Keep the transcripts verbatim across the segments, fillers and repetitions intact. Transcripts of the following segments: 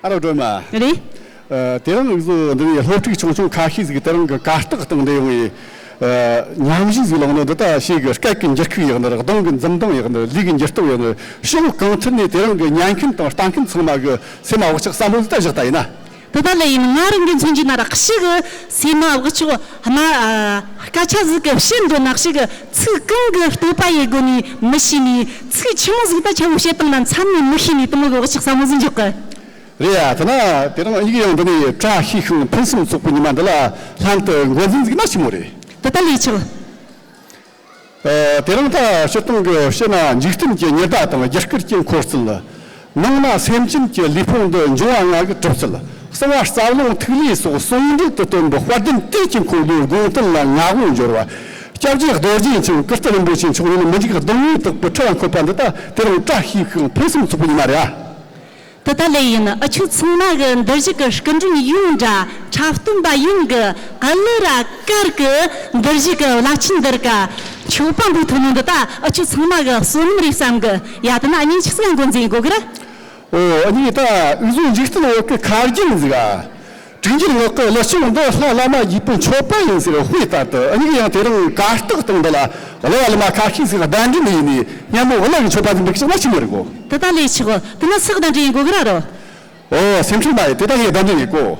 ཨ་རོ་སྒྲོལ་མ། རེད། ཨ། དེ་རིང་འུ་ཚོ་འདི་ནས་སློབ་ཕྲུག་ཆུང་ཆུང་ཁ་ཤས་ཟིག་དེ་རིང་གི་གར་སྟེགས་སྟེང་འདི་ཡོང་ངས། ཨ། མཉམ་ཞུགས་ཟིག་ལངས་ནོ་འདི་ད་ཞེ་གི་སྐད་གི་འགྱུར་ཁུག་ཡག་ནི་རེད། གདངས་གི་འཛུམ་མདངས་ཡག་ནི་རེད། ལུས་གི་འགྱུར་ལྡོག་ཡག་ནི་རེད། ཕྱོགས་གང་ཐད་ནས་དེ་རིང་གི་ཉན་མཁན་དང་ལྟ་མཁན་ཚང་མ་གི་སེམས་མ་བག་ཆགས་ཟབ་མོ་ཟིག་ད་བཞག་ད་ཡིན་ན། དེ་ད་ལོས་ཡིན། ང་རང་གི་མཚོན་རྒྱུ་ན་ར་ཞེ་གི་སེམས་མ་བག་ཆགས་ན། ཨ། སྐད་ཆ་ཟིག་གི་བཤད་འདོད་ན་ཞེ་གི་ཚིག་གང་གི་བསྟོད་པ་ཡེད་དགོས་ནི་མི་ཤེས་ནི། ཚིག་ཆི་མོ་ཟིག་ད་ཆ་བོ་བཤད་བཏང་ན་མཚམས་ནས་མི་ཤེས་ནི། དེ་མོ་གི་བག་ཆགས་ཟབ་མོ་ཟིག་འཇོག་གི། རེད་ཡ། དེ་ན་དེ་རིང་འུ་གཉིས་ཡང་འདི་ནས་བཀྲ་ཤིས་ཤིང་ཕུན་སུམ་ཚོགས་པའི་ཉི་མ་འདི་ལ་ལྷན་དུ་འགོ་འཛིན་ཟིག་ན་ཆི་མོ་རེད། དེ་ད་ལོས་ཆོག། ཨ། དེ་རིང་ད་སྤྱིར་བཏང་གི་བཤད་ན་འཇིག་རྟེན་གྱི་ཉི་ཟླ་དང་། རྒྱུ་སྐར་གྱི་འཁོར་ཚད། ནང་ན་སེམས་ཅན་གྱི་ལུས་ཕུང་འདི་འབྱུང་བ་ལྔ་གི་གྲུབ་ཚུལ། གསང་བ་རྩ་རླུང་ཐིག་ལེ་སོགས་ཟུང་འབྲེལ་དུ་སྟོན་པའི་དཔལ་ལྡན་དུས་ཀྱི་འཁོར་ལོའི་དགོངས་དོན་ལ་ངག་དབང་འབྱོར་བ། སྐྱབས་རྗེ་རྡོ་རྗེ་འཆང་ཀིརྟི་རིན་པོ་ཆེ་མཆོག་ཉིད་མི་འཇིགས་གདུང་བས་བཏེགས་པའི་ཁྲི་ལ་འཁོད་པ་འདི་ད་དེ་རིང་བཀྲ་ཤིས་ཤིང་ཕུན་སུམ་ཚོགས་པའི་ཉི་མ་རེད་ཨ། དེ་ད་ལོས་ཡིན། འུ་ཆོ་ཚང་མ་གི་འདིར་བཞུགས་གི་སྐུ་མགྲོན་ཡོངས་འདྲ། འཁྲབ་སྟོན་པ་ཡོངས་གི་གླུ་ར་གར་གི་འདིར་བཞུགས་གི་བླ་ཆེན་འདི་རིགས་ག་མཆོད་པ་འབུལ་ཐུབ་ནོ་འདི་ད་འུ་ཆོ་ཚང་མ་གི་བསོད་ནམས་རེད་བསམ་གི། ཡ། དེ་ན་འུ་གཉིས་ཆི་ཟིག་འགོ་འཛིན་དགོས་གི་ར། ཨོ། འུ་གཉིས་ད་འུ་ཚོ་འཇིག་རྟེན་འོག་གི་ཁ་རྒྱུན་ཟིག་ག། དྲིན་གྱི་ངག་གི་གླུ་ཆུང་འདི་ལྷ་བླ་མ་དགྱེས་པའི་མཆོད་པ་ཡིན་ཟེར་དཔེ་ལྟར་དུ། འུ་གཉིས་ཡང་དེ་རིང་གར་སྟེགས་སྟེང་འདི་ལ་གླུ་བ་གླུ་མ་ཁ་ཤས་ཟིག་གདན་འདྲེན་ཡེད་ནས་མཉམ་པོ་གླུ་གི་མཆོད་པ་ཟིག་འབུལ་གི་བཅུག་ན་ཆི་མོ་རེད་གོ། དེ་ད་ལོས་ཆོག། དེ་ན་སུ་གདན་འདྲེན་ཡེད་དགོས་གི་ར་རོ། ཨོ། སེམས་ཁྲལ་མ་ཡེད། དེ་ད་ངས་གདན་འདྲེན་ཡེད་གོ།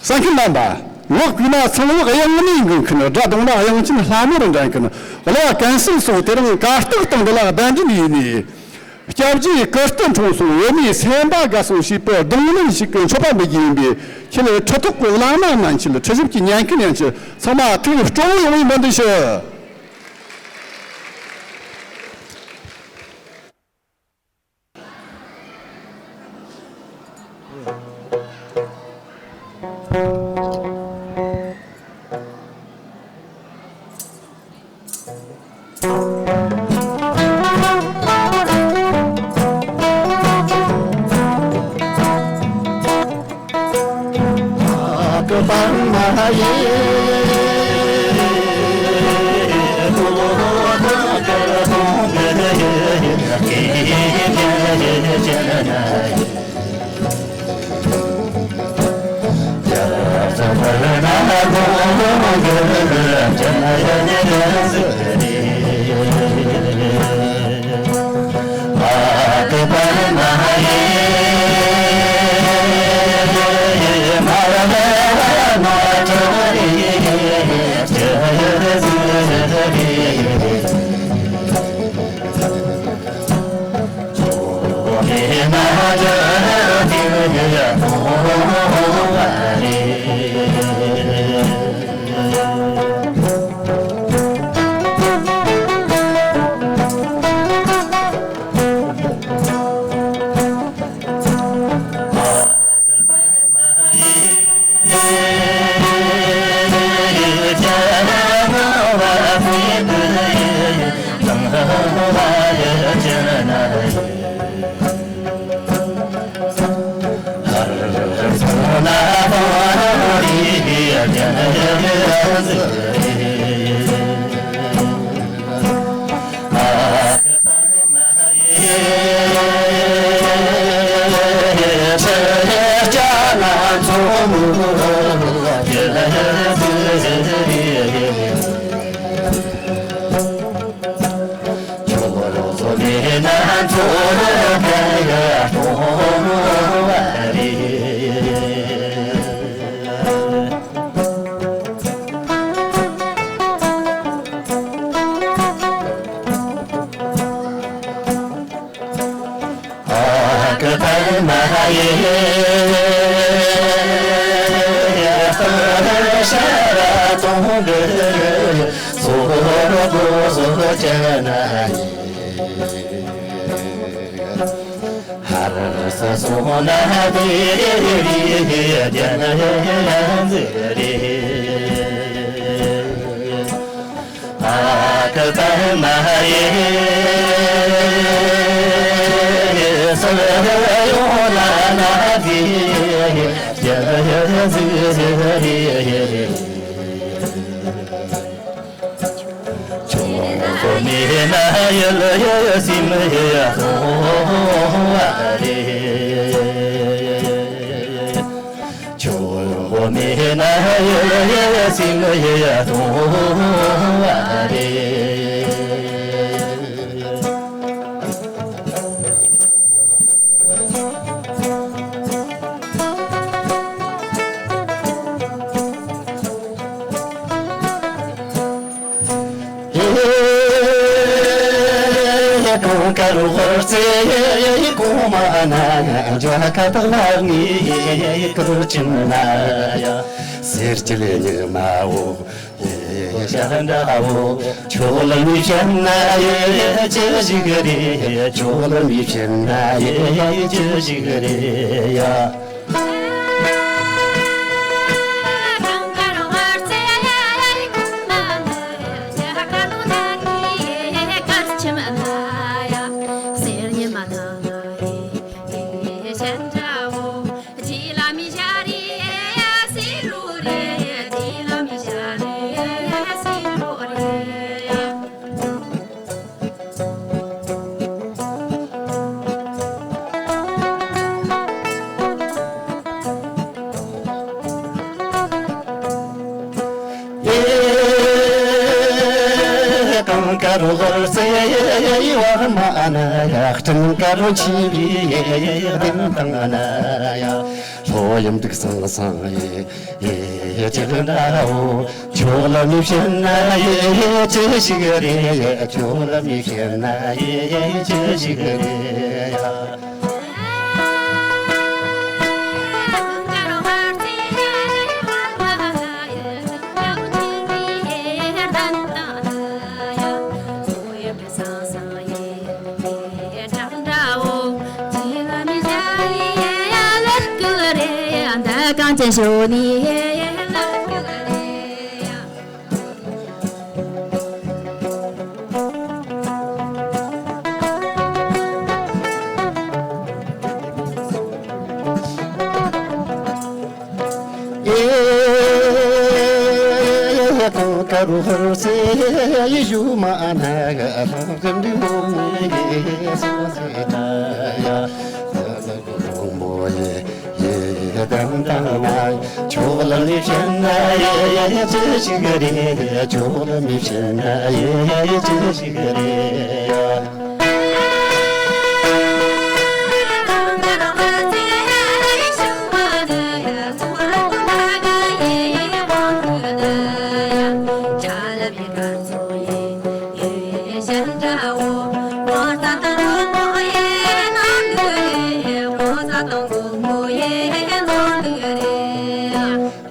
གསན་མཁན་རྣམ་པ། ངག་བཀོད་ན་ཚངས་འོག་གཡང་ནས་འགུལ་མཁན། སྒྲ་བརྡུངས་ན་དབྱངས་ཅན་ལྷ་མོར་འགྲན་མཁན། གླུ་བ་གན་སུན་སོགས་དེ་རིང་གར་སྟེགས་སྟེང་འདི་ལ་གདན་འདྲེན་ཡེད་ནས། སྐྱབས་རྗེ་ཀིརྟི་འཁྲུངས་སོང་བོད་མིའི་སེམས་པ་དགའ་སོང་ཞེས་པའི་གདུང་ལེན་ཞིག་གི་མཆོད་པ་འབུལ་རྒྱུ་ཡིན་པས། ཁྱེད་ཁྲི་ཐོག་གི་བླ་མ་ཡན་ཆད། ཁྲི་ཞབས་ཀྱི་ཉན་མཁན་ཡན་ཆད་ཚང་མ་ཐུགས་སྤྲོ་བོ་ཡོང་བའི་སྨོན་འདུན་ཞུ། གངས་དཀར་ཧོར་རྩེ་གོང་མ་ན་ཡ། རྒྱ་ཁ་དག་ལ་ངའི་ཁུར་ཆེན་ན་ཡ། གསེར་གྱི་ཉི་མའོ། ཡེ་ཤ་འདྲ་བོ། ཁྱོད་ལ་མི་ཕྱིན་ན་ཡེ་ཅི་ཞིག་རེད། ཁྱོད་ལ་མི་ཕྱིན་ན་ཡེ་ཅི་ཞིག་རེད་ཡ། གངས་དཀར་ཧོར་རྩེ་བ་མ་ན་ཡ། སྤྲིན་དཀར་ཆེ་བའི་གདན་སྟེང་ན་ཡ། ལྷོ་ཡུམ་འབྲུག་སྲང་སྲང་ཡེ་ཅི་འདྲ་བོ། ཁྱོད་ལ་མི་ཕྱིན་ན་ཡེ་ཅི་ཞིག་རེད། ཁྱོད་ལ་མི་ཕྱིན་ན་ཡེ་ཅི་ཞིག་རེད་ཡ། གངས་ཅན་ཞོ་ནི་ལ་སྐྱོ་རེད། ཨེ། གངས་དཀར་ཧོར་རྩེ་ཡི་གཞུག་མ་ན་ཡ། ལྷག་འདྲི་མོ་མོ་ཡེ་སོ་སོ་ན་ཡ། ལྷག་འདྲི་མོ་མོ་ཡེ་ཡེ་དམ་དང་ན་ཡ། ཁྱོད་ལ་མི་ཕྱིན་ན་ཡེ་ཅི་ཞིག་རེད། ཁྱོད་ལ་མི་ཕྱིན་ན་ཡེ་ཅི་ཞིག་རེད་ཡ།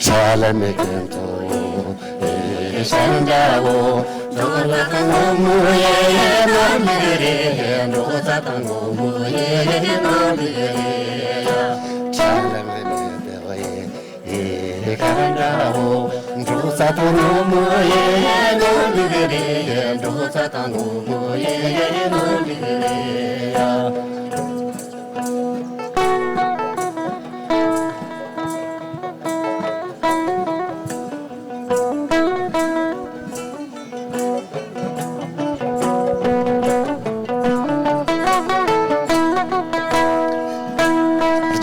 ཆ་ལ་མེ་ཀན་ཏོ་ཨེ་ཤན་ཇ་བོ། འགྲོ་ལ་དང་ངོ་མོ་ཡེ་ནོར་ལི་རེ། འགྲོ་ས་དང་ངོ་མོ་ཡེ་ནོར་ལི་རེ། ཆ་ལ་མེ་ཀན་ཏོ་ཨེ་ཤན་ཇ་བོ། འགྲོ་ས་དང་ངོ་མོ་ཡེ་ནོར་ལི་རེ། འགྲོ་ས་དང་ངོ་མོ་ཡེ་ནོར་ལི་རེ།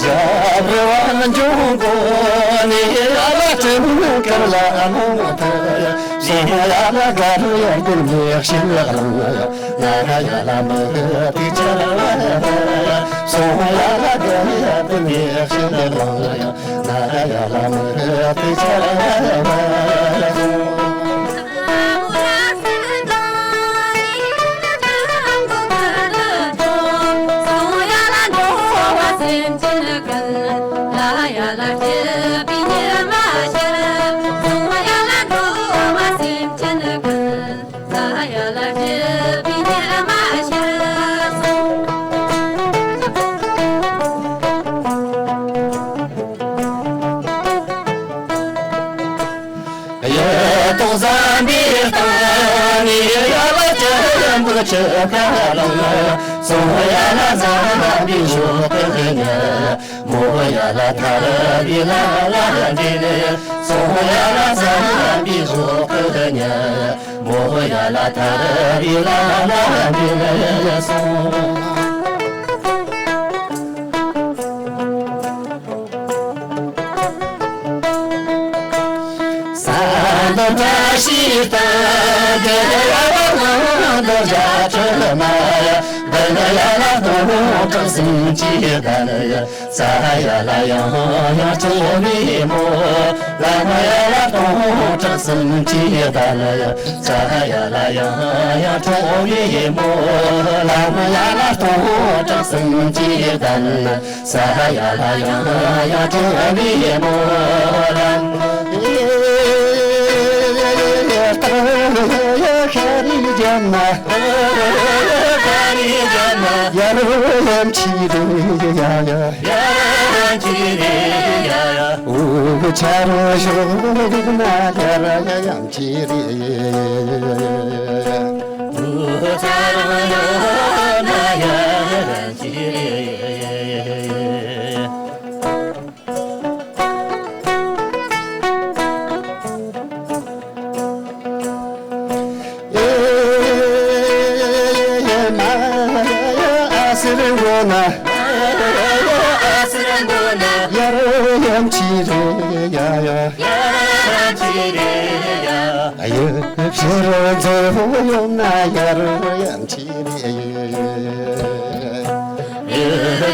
རྒྱབ་རི་བ་འཇོང་གོ་ནི་ཡ་ལ་སྤྲིན་དཀར་ལ་མོ་ཐལ། ཞིང་ཡ་ལ་དཀར་ཡར་དུ་ལེགས་ཤིང་ལག་ལང་ཡ། ན་ཡ་ལ་མི་དེ་ཆར་བ་ཡ། སོང་ཡ་ལ་དཀར་ཡར་དུ་ལེགས་ཤིང་ལག་ལང་ཡ། ན་ཡ་ལ་མི་དེ་ཆར་བ་ཡ། ཡ་ཏོག་ཟམ་པའི་སྟེང་ནས་ཡ་ལ་ཅི་འབུལ་ཅི་ཁ་ལོང་། སོང་ཡ་ལ་ཟམ་པའི་ཞོགས་ཀྱི་ཉི། མོ་ཡ་ལ་ཐར་བའི་ལ་ལ་འདྲེན། སོང་ཡ་ལ་ཟམ་པའི་ཞོགས་ཀྱི་ཉི། མོ་ཡ་ལ་ཐར་བའི་ལ་ལ་འདྲེན་སོང་། བཀྲ་ཤིས་རྟགས་བརྒྱད་ཡ་ལ་ལུང་དུ་བརྒྱད་ཁྲི་མ་ཡ། བདུན་ཡ་ལ་སྟོང་ཕྲག་སུམ་ཅུ་བདུན་ཡ། རྩ་ཡ་ལ་ཡང་ཡང་སྤྲུལ་པའི་མོ། ལམ་ཡ་ལ་སྟོང་ཕྲག་སུམ་ཅུ་བདུན་ཡ། རྩ་ཡ་ལ་ཡང་ཡང་སྤྲུལ་པའི་མོ། ལམ་ཡ་ལ་སྟོང་ཕྲག་སུམ་ཅུ་བདུན་ཡ། ས་ཡ་ལ་ཡང་ཡང་སྤྲུལ་པའི་མོ་ལ། ཤར་རི་རྒྱ་མ། ཤར་རི་རྒྱ་མ། ཡར་ཡམ་ཆི་རེ་ཡ་ཡ། ཡར་ཡམ་ཆི་རེ་ཡ་ཡ། འུ་ཆ་རོ་ཞོག་ན་ཡར་ཡ་ཡམ་ཆི་རེ། འུ་ཆ་རོ་ཞོག་ན་ཡར་ཡ་ཡམ་ཆི་རེ། ཨ་སེར་མགོ་ན། ཨ་སེར་མགོ་ན། ཡར་ཡམ་ཆི་རེ་ཡ་ཡ། ཡར་ཡམ་ཆི་རེ་ཡ། ཨ་ཡེ་ཕྱིར་མཛོ་ཡོང་ན་ཡར་ཡམ་ཆི་རེ་ཡ།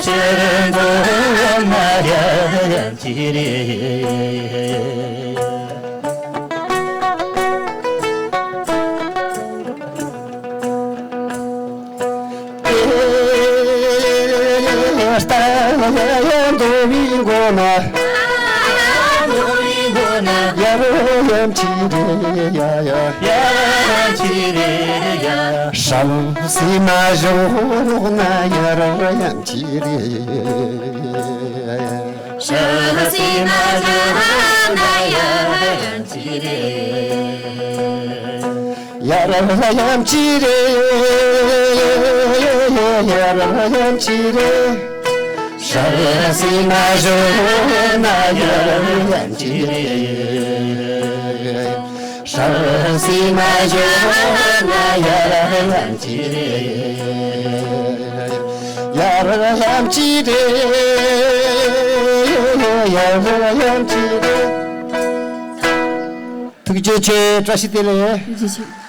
ཕྱིར་མཛོ་ཡོང་ན་ཡར་ཡམ་ཆི་རེ། ཨེ་ལྟ་ཡ་མདོ་བའི་མགོ་ན། མདོ་བའི་མགོ་ན། ཡར་ཡམ་ཆི་རེ་ཡ་ཡ། ཡར་ཡམ་ཆི་རེ་ཡ། ཧྲ་སི་མ་ཞོག་ན་ཡར་ཡམ་ཆི་རེ། ཧྲ་སི་མ་ཞོག་ན་ཡར་ཡམ་ཆི་རེ། ཡར་ཡམ་ཆི་རེ། ཡར་ཡམ་ཆི་རེ། ཧྲ་སི་མ་ཞོག་ན་ཡར་ཡམ་ཆི་རེ། ཧྲ་སི་མ་ཞོག་ན་ཡར་ཡམ་ཆི་རེ། ཡར་ཡམ་ཆི་རེ། ཡར་ཡམ་ཆི་རེ། ཐུགས་རྗེ་ཆེ། བཀྲ་ཤིས་བདེ་ལེགས། ཐུགས་རྗེ་ཆེ།